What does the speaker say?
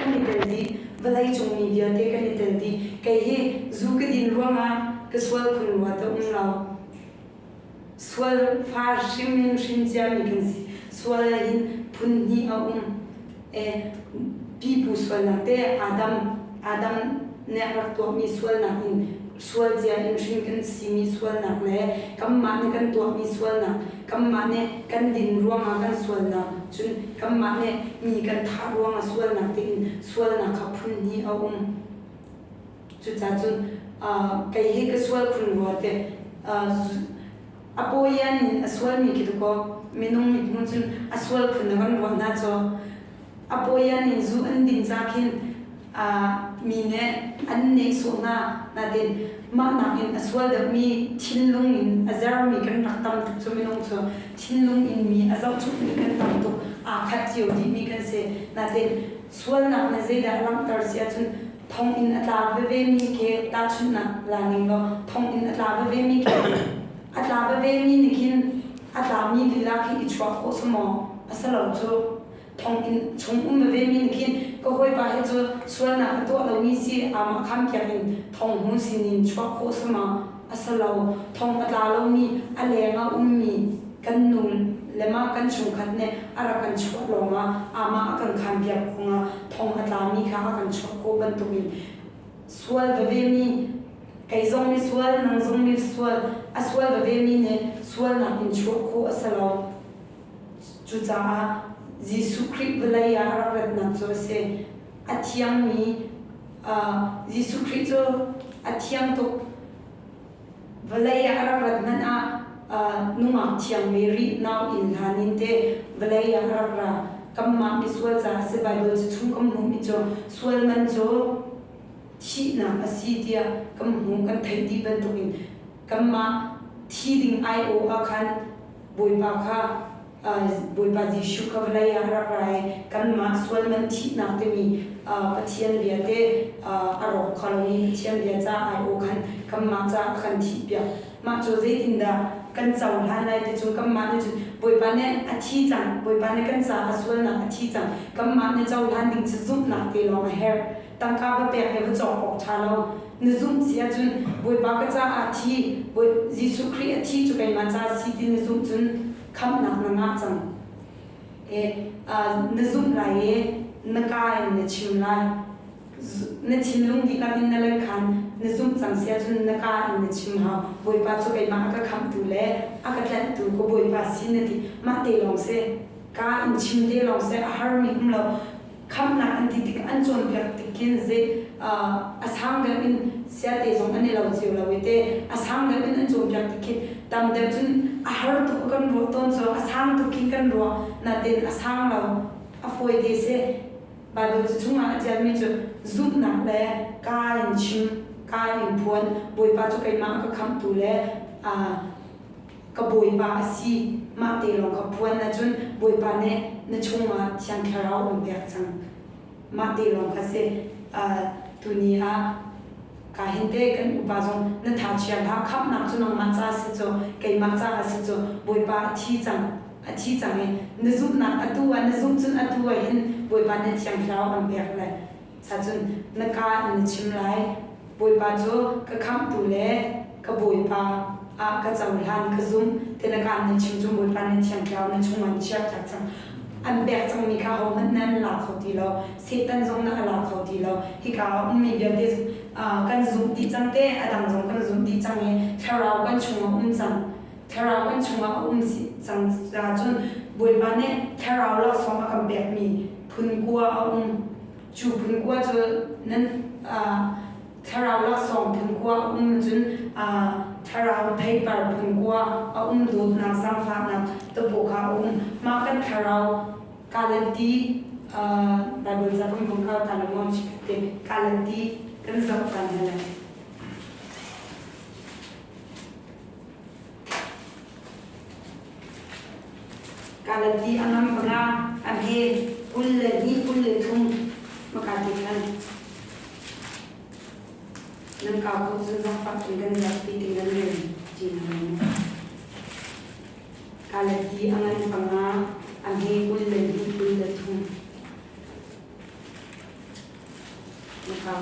kan i tel dih. Vawleicung mi vialte kan i tel dih. Kei hi zu ka din ruangah ka sual khun rua te um lo. Sual fa hrim in hrin ciami kan si. Sual hin phun hnih a um. E, pipu sualnak te Adam Adam nih rak tuahmi sualnak in sual cia in hrin kan simi sualnak le kanmah nih kan tuahmi sualnak kanmah nih kan din ruangah kan sualnak cun kanmah nih mi kan thah ruangah sualnak tiin sualnak kha phun hnih a um. Cucaah cun kei hi ka sual khun rua te a pawian in a sualmi khi dakaw minung mithmuh cun a sual phun na kan ruah hna cu a pawian in zu an din ca khin mi nih an nehsawh hna natin mah nakin a sual deuhmi thinlung in a zermi kan rak tam tuk cu minung cu thinlung in mi a zohchukmi kan tam tuk aa khat cio dihmi kan si natin sualnak nih zeidah a langhter si ahcun thonginn a tla vevemi khi tahchunhnak la ning law thonginn a tla vevemi khi a tla vevemi nih khin a tlami lila khi i chuah khawh si maw? A si lo cu. Thonginn chung um vevemi nih khin ka hawipa hi cu sualnak a tuah lomi si amah khampiak in thong hmu sinin chuah khawh si maw? A si lo. Thong a tla lomi a leng ah ummi kan nu le mah kan chungkhat nih a rak kan chuah lawngah amah a kan khanpiak ruangah thong a tlami kha a kan chuah khawh bantukin sual vevemi kei zong misual nang zong misual a sual vevemi nih sualnak in chuah khawh a si lo. Cucaah Jesuh Khrih vawlei ah a rak ratnak cu a si. A thiangmi Jesuh Khrih cu a thiang tuk. Vawlei ah a rak rat hmanh ah nungak thiang Mary nau inn hlan in te vawlei ah a rak ra. Kanmah misual caah a si. Baibal cu chung kan hmuhmi cu sual man cu thihnak a si tiah kan hmuh kan theih dih bantukin kanmah thi ding aiawh ah khan Bawipa kha Bawipa Jesuh kha vawlei ah a rak ra i kanmah sual man thihnak timi Pathian bia te a rawk kho lomi Pathian bia ca aiawh khan kanmah caah a kan thihpiak. Mah cu zeitindah kan cohlan lai ti cu kanmah nih cun Bawipa nih a thi cang, Bawipa nih kan caah sualnak a thi cang, kanmah nih cohlan ding cu zumhnak te lawng a herh. Tangka va pek he va cawk awk ṭha lo. Na zumh si ahcun Bawipa ka caah thi, Jesuh Khrih a thi cu keimah ca si ti na zumh cun khamhnak na ngah cang. E, na zumh lai i na kaa in na chim lai. Na thinlung dihlak in na let khan na zumh cang si ahcun na kaa in na chim hau. Bawipa cu keimah a ka khamhtu le a ka tlanhtu ka Bawipa si na ti. Mah te lawng si. Kaa in chim te lawng si. A harmi um lo. Khamhnak an ti tik an cawnpiak tik khin zei a sang deuh in siate zong an i lo cio lo i te a sang deuh in an cawnpiak tik khin tam deuh cun a har tuk kan ruah tawn cu a sang tuk khi kan ruah natin a sang lo a fawi te si Bible cu chungah a ṭialmi cu zumhnak le kaa in chim kaa in phuan Bawipa cu keimah a ka khamhtu le ka Bawipa a si mah te lawng kha phuan ahcun Bawipa nih na chungah Thiang Thlarau um pek cang mah te lawng kha si tuni ah ka hin te kan upa zong na tha chia hlah khamhnak cu nangmah ca a si cu keimah ca a si cu Bawipa a thi cang a thi cang i na zumhnak atu ah na zumh cun atu ah hin Bawipa nih Thiang Thlarau an pek lai Cun na kaa in na chim lai, Bawipa cu ka khamhtu le ka Bawipa ah ka cohlan, ka zumh ti na kaa in na chim cu Bawipa nih Thiang Thlarau na chungah an chiahpiak cang. An pek cangmi kha ahohmanh nih an la kho ti lo. Satan zong nih a la kho ti lo. Hika ah a ummi vialte kan zumh dih cang te, a dang zong kan zumh dih cang i Thlarau kan chungah um cang. Thlarau kan chungah a um cang cun Bawipa nih Thlarau laksawng a kan pekmi phun kua a um. Cu phun kua cu nan thlarau laksawng phun kua a um cun thlarau theipar phun kua a um dawtnak zaangfahnak tapaw kha a um. Mah kan thlarau kalanti Bible ca kan vung kal ta le maw te kalanti kan zoh ta hna lai. Kalati a ngam panga a hme 22 23 maka ti khan nan kau ko cun zangfak in kan zapi ti nan rel ti nan Kalati a ngan panga a hme 22 23. Na kau.